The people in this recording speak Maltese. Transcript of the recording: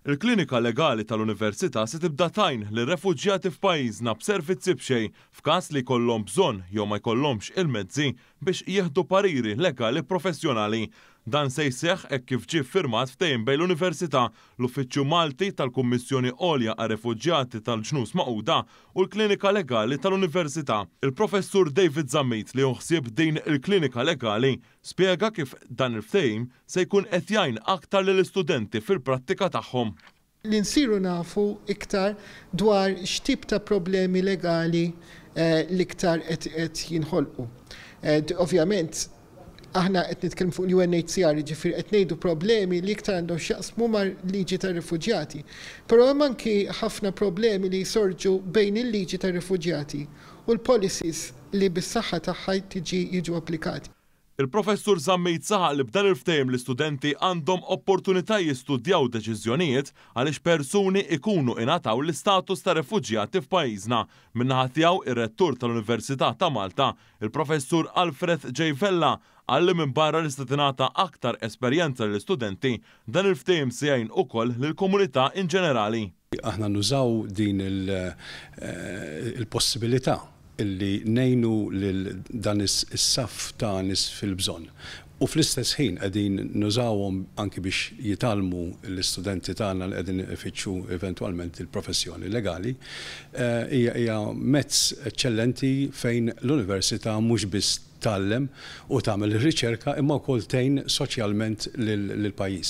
Il-Klinika Legali tal-Università se tibda tgħin lir-refuġjati f'pajjiżna b'servizzi b'xejn f'każ li jkollhom bżonn jew ma jkollhomx il-mezzi biex jieħdu pariri legali professjonali. Dan se jseħħ hekk kif ġie ffirmat ftehim bejn l-Università, l-Uffiċċju Malti tal-Kummissjoni Għolja għar-Refuġjati tal-Ġnus Magħquda u l-Klinika Legali tal-Università. Il-Professur David Zammit li hu ħsieb din il-klinika legali Spjega kif dan il-ftehim se jkun qed jgħin aktar lill-istudenti fil-prattika tagħhom. Li nsiru nafu iktar dwar x'tip ta' problemi legali l-iktar qed jinħolqu. Ovvjament, aħna qed nitkellmu fuq l-UNHCR, jiġifieri qed ngħidu problemi li iktar għandhom x'jaqsmu mal-liġi tar-rifuġjati. Però hemm anki ħafna problemi li jsorġu bejn il-liġi tar-rifuġjati u l-policies li bis-saħħa tagħha tiġi jiġu applikati. Il-Professur Zammit saħaq li b'dan il-ftehim l-istudenti għandhom opportunità jistudjaw deċiżjonijiet għaliex persuni ikunu ingħataw l-istatus ta' refuġjati f'pajjiżna. Min-naħa tiegħu, ir-Rettur tal-Università ta' Malta, il-Professur Alfred J. Vella, qal li minbarra li se tingħata aktar esperjenza lill-istudenti, dan il-ftehim se jgħin ukoll lill-komunità inġenerali. Aħna nużaw din il-possibilità li ngħinu lil dan is-saff ta' nies fil-bżonn u fl-istess ħin qegħdin nużawhom anki biex jitgħallmu l-istudenti tagħna li qegħdin ifittxu eventwalment il-professjoni legali, hija mezz eċċellenti fejn l-università mhux biss tgħallem u tagħmel ir-riċerka imma wkoll tgħin soċjalment lill-pajjiż.